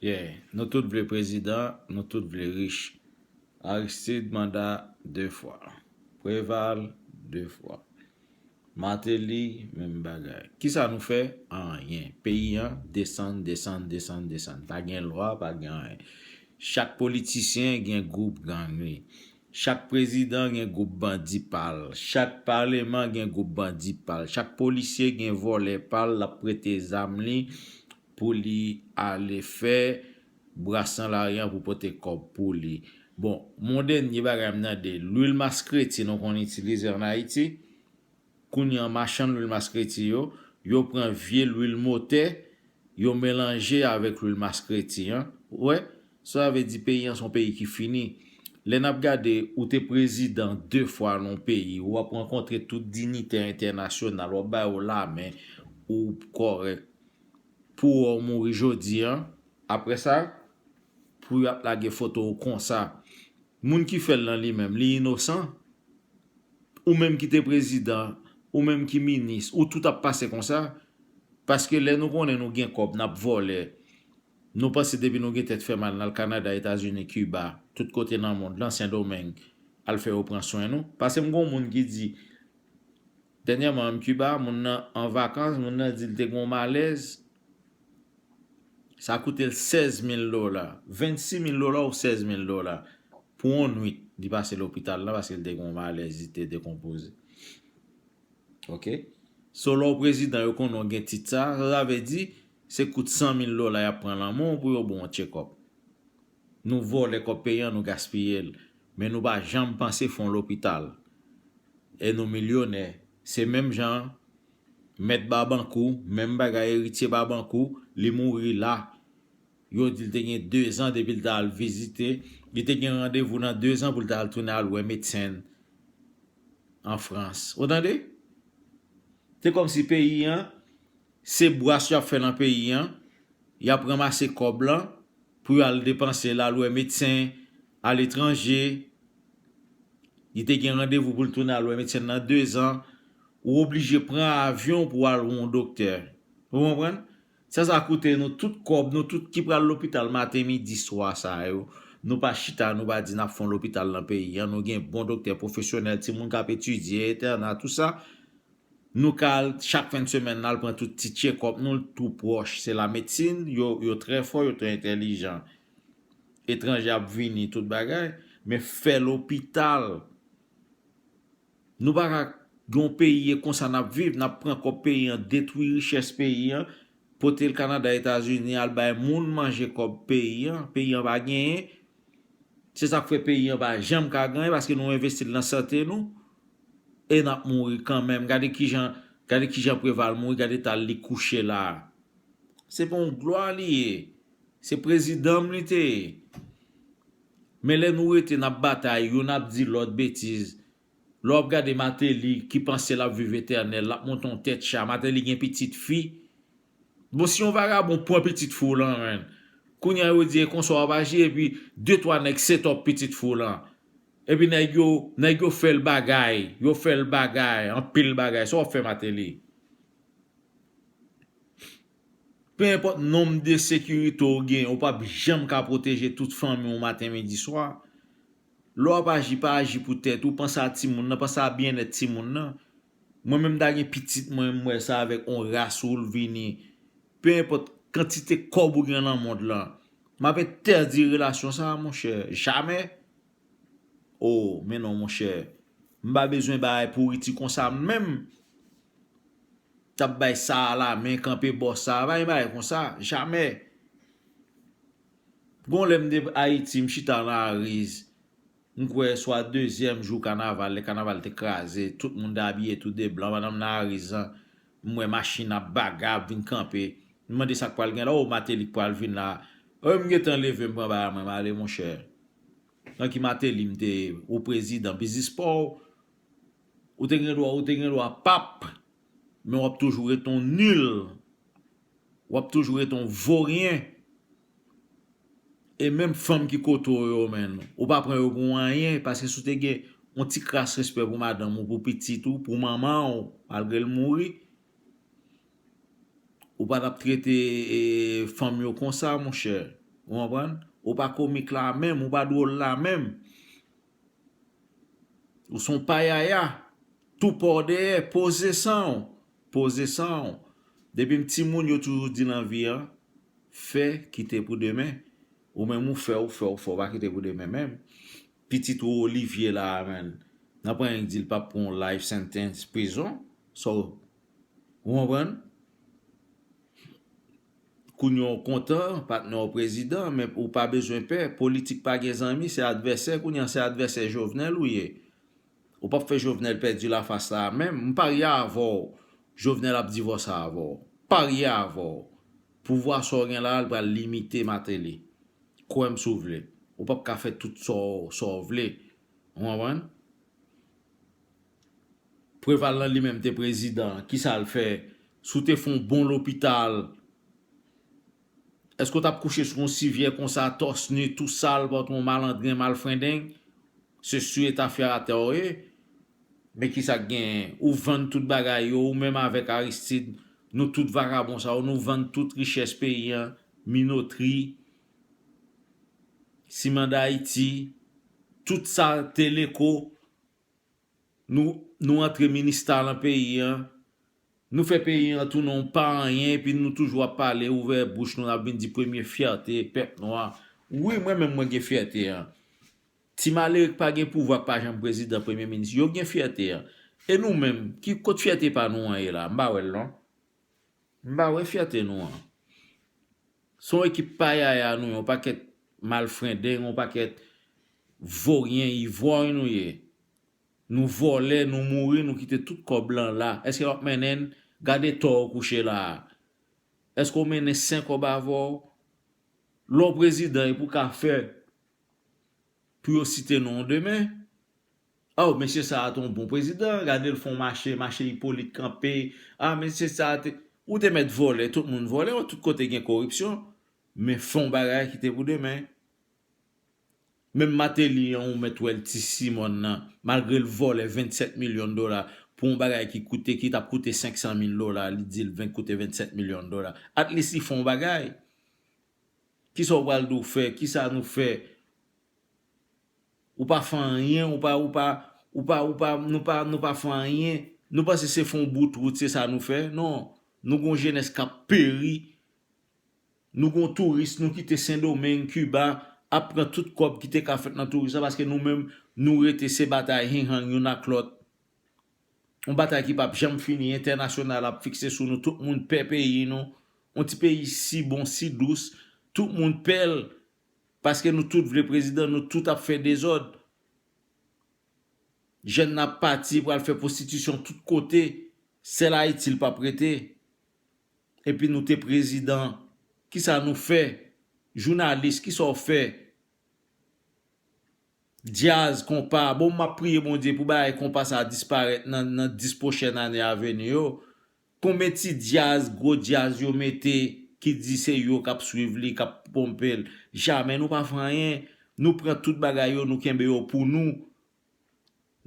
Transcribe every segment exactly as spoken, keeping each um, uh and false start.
Yeah, nou tout vle prezidan, nou tout vle rich. Aristide manda de fwa. Preval de fwa. Martelly, menm bagay. Kisa nou fè? Anyen. Peyi an desann, desann, desann, desann. Pa gen lwa, pa gen anyen. Chak politisyen gen gwoup gang li. Chak prezidan gen gwoup bandi pa l. Chak paleman gen gwoup bandi pa l. Chak polisye gen vòlè pa l, l ap prete zam li pou li ale fè bras nan lari an pou pote kòb pou li. Bon, mon dènye bagay m tande, lwil maskreti nou konn itilize ann Ayiti. Kounye a machann lwil maskreti yo, yo pran vye lwil motè, yo melanje avèk lwil maskreti an. Ou wè, sa vle di peyi an se yon peyi ki fini. Lè n ap gade, ou te prezidan de fwa nan yon peyi, w ap rankontre tout dinitè entènasyonal, w ap ba yo lamen, ou kòrèk. Pou w mouri jodi an, apre sa, pou y ap lage foto w konsa. Moun ki fè l lan li menm, li inosan? Ou menm ki te prezidan, ou menm ki minis, ou tout ap pase konsa? Paske lè nou konnen nou gen kòb, n ap vòlè. Nou panse depi nou gen tèt fè mal, n al Kanada, Etazini, Kiba, tout kote nan mond, Lansyen Domeng, al fè yo pran swen nou. Paske m gon moun ki di, dènyèman, m Kiba, moun nan an vakans, moun nan di l te gon malèz. Sa koute l sèz mil dola, vennsis mil dola ou sèz mil dola pou yon nwit li pase lopital la paske l te gen yon malèz, li te dekonpoze. Ok? So, lè w prezidan, yo konnen w gen tit sa, sa vle di, se kout san mil dola y ap pran lan men w pou yo ba w yon tchekòp. Nou vòlè kòb peyi an, nou gaspiye l. Men nou pa janm panse fè yon lopital. E nou milyonè. Se menm jan Mèt Babankou, menm bagay Eritye Babankou, li mouri la. Yo di l te gen dezan depi l t al vizite. Li te gen randevou nan dezan pou l t al tounen al wè medsen an Frans. Ou tande? Se kòmsi peyi an, se bras y ap fè nan peyi an, y ap ranmase kòb lan pou y al depanse l, al wè medsen aletranje. Li te gen randevou pou l tounen al wè medsen nan dezan. Ou oblije pran avyon pou w al wè yon doktè. Ou konprann? Sa, sa koute nou tout kòb, nou tout ki pral lopital maten, midi, swa sa yo. Nou pa chita, nou pa di n ap fè yon lopital nan peyi an. Nou gen bon doktè pwofesyonèl, timoun k ap etidye, entèna, tou sa. Nou ka al chak fen de semèn, n al pran tout ti tchekòp nou, l tou pwòch. Se lamedsin, yo, yo trè fò, yo trè entèlijan. Etranje ap vini, tout bagay, men fè lopital. Nou pa ka gen yon peyi e konsa n ap viv, n ap pran kòb peyi an, detwi richès peyi an, pote l Kanada, Etazini, al bay moun manje kòb peyi an, peyi an pa genyen. Se sa k fè peyi an pa janm ka genyen, paske nou envesti l nan sante nou, e n ap mouri kanmenm. Gade kijan, gade kijan Preval mouri, gade eta li kouche la a. Se pa yon glwa li ye. Se prezidan m li te ye. Men lè nou rete, n ap batay, youn ap di lòt betiz. Lè w ap gade Martelly ki panse l ap viv etènèl, l ap monte yon tèt cha. Martelly gen pitit fi. Bon, si yon vagabon pran pitit fi w lan, menn, kounye a yo di e konsa w ap aji, epi de twa nèg set up pitit fi w lan. Epi nèg yo, nèg yo fè l bagay, yo fè l bagay, anpil bagay. Sa w ap fè Martelly? Pe enpòt nonb de sekirite w gen, ou p ap janm ka pwoteje tout fanmi w maten, midi, swa. Lè w ap aji, pa aji pou tèt ou, panse a timoun nan, panse a byennèt timoun nan. Mwen menm, m ta gen pitit mwen, m wè sa avèk on ras ou l vini. Pe enpòt kantite kòb ou gen nan mond lan, m ap entèdi relasyon sa a, monchè. Jamè. O, men non, monchè. M pa bezwen bagay pouriti konsa menm. T ap bay sa a lamen, kanpe bò sa a, pa gen bagay konsa, jamè. Gon lè m te Ayiti, m chita nan Ariz. M kwè swa dezyèm jou kanaval, lè kanaval te kraze, tout moun te abiye tou de blan, pandan m nan Ariz lan, m wè machin ap baga, ap vin kanpe. M mande sa k pral gen la, o, Martelly k pral vin la. O, m gentan leve, m pran bagay mwen, m ale, monchè. Nan ki Martelly m te ye? Ou prezidan, biznis pa w, ou te gen dwa, ou te gen dwa pap, men w ap toujou rete yon nil. W ap toujou rete yon voryen. E menm fanm ki kote w yo, menn, ou pa pran yo pou anyen, paske si w te gen yon ti kras respè pou madanm ou, pou pitit ou, pou manman w, malgre l mouri, ou pa t ap trete, e, fanm yo konsa, monchè. Ou konprann? Ou pa komik la menm, ou pa dwòl la menm. Ou se yon payaya. Tou pa w dèyè, poze san w. Poze san w. Depi m timoun, yo toujou di nan vi an, fè, kite pou demen. Ou menm ou fè, ou fè, ou fè, ou pa kite pou demen menm. Pitit ou Olivye la a, menm. Nan pran yon di l p ap pran yon life sentence prizon. So, ou konprann? Kounye a w kontan, patnè w prezidan, men ou pa bezwen pè. Politik pa gen zanmi, se advèsè. Kounye a se advèsè Jovenel ou ye. Ou p ap fè Jovenel pèdi lafas la a menm. M parye avè w. Jovenel ap divòse avè w. Parye avè w. Pouvwa sa w gen la a, l pral limite Martelly. Kwè m si w vle. Ou p ap ka fè tout sa w, sa w vle. Ou konprann? Preval lan li menm te prezidan, kisa l fè? Si w te fè yon bon lopital, èske w t ap kouche sou yon sivyè konsa, tòs ni, tou sal, paske w malandren, malfrendeng? Se sou eta fè atè w ye. Men kisa k genyen? Ou vann tout bagay yo, ou menm avèk Aristide, nou tout vakabon sa yo, nou vann tout richès peyi an, Minotri, Siman Dayiti, tout sa, Teleko, nou, nou antre Minista lan peyi an, nou fè peyi an tounen yon pa anyen, epi nou toujou ap pale, ouvè bouch nou, n ap vin di premye fyète pèp nwa. Wi, mwen menm mwen gen fyète an. Ti malere k pa gen pouvwa, k pa janm prezidan, premye minis, yo gen fyète an. E nou menm, ki kot fyète pa nou an ye la? M pa wè l non. M pa wè fyète nou an. Se yon ekip payaya nou, yon pakèt malfrendeng, yon pakèt voryen, ivwòy nou ye. Nou vòlè, nou mouri, nou kite tout kòb lan la. Èske w ap mennen n? Gade tò w kouche la a. Èske w mennen sen kòb avè w? Lè w prezidan, e pou w ka fè pou yo site non w demen? Oh, mesye sa a te yon bon prezidan. Gade l fè yon mache, mache Ipolit kanpe. Ah, mesye sa a te... Ou te mèt vòlè, tout moun vòlè, tout kote gen koripsyon. Men fè yon bagay kite pou demen. Menm Martelly an, ou mèt wè l ti Simòn nan, malgre l vòlè vennsèt milyon dola pou yon bagay ki koute, ki t ap koute senk san mil dola, li di l vin koute vennsèt milyon dola. At least li fè yon bagay. Kisa w pral di w fè? Kisa nou fè? Ou pa fè anyen, ou pa, ou pa, ou pa, ou pa, nou pa, nou pa fè anyen. Nou panse se fè yon bout wout, se sa nou fè? Non. Nou gon jenès k ap peri. Nou gon touris, nou kite Sendomeng, Kiba, ap pran tout kòb ki te ka fèt nan touris la, paske nou menm, nou rete se batay henghang youn ak lòt. Yon batay ki p ap janm fini, entènasyonal ap fikse sou nou, tout moun pè peyi nou. Yon ti peyi si bon, si dous, tout moun pè l, paske nou tout vle prezidan, nou tout ap fè dezòd. Jèn nan ap pati, pral fè pwostitisyon tout kote, sèl Ayiti l p ap rete. Epi nou te prezidan, kisa nou fè? Jounalis, kisa w fè? Djaz, konpa, bon, m ap priye Bondye pou bagay konpa sa a disparèt nan, nan dis pwochèn ane a veni yo. Konbyen ti djaz, gwo djaz yo mete, ki di se yo k ap swiv li, k ap ponpe l? Jamè, nou pa fè anyen. Nou pran tout bagay yo, nou kenbe yo pou nou.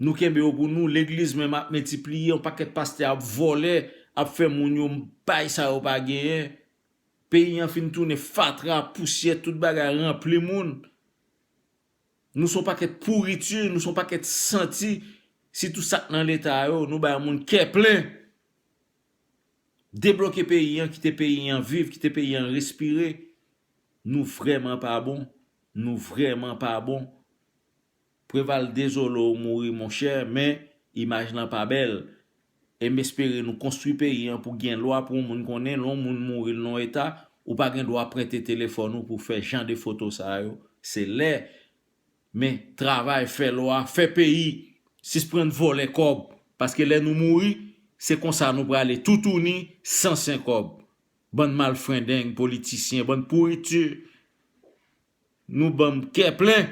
Nou kenbe yo pou nou. Legliz menm ap miltipliye, yon pakèt pastè ap vòlè, ap fè moun yo bay sa yo pa genyen. Peyi an fin tounen fatra, pousyè, tout bagay ranpli moun. Nou se yon pakèt pouriti, nou se yon pakèt santi, sitou sa k nan leta yo, nou bay moun kè plen. Debloke peyi an, kite peyi an viv, kite peyi an respire. Nou vrèman pa bon, nou vrèman pa bon. Preval, dezole w mouri, monchè, men imaj lan pa bèl. E m espere nou konstwi peyi an pou gen lwa pou yon moun konnen, lè yon moun mouri nan yon eta, ou pa gen dwa prente telefòn ou pou fè jan de foto sa yo. Se lè, men travay, fè lwa, fè peyi, sisprann vòlè kòb. Paske lè nou mouri, se konsa nou prale toutouni, san sen kòb. Bann malfrendeng, politisyen, bann pouriti. Nou ban m kè plen.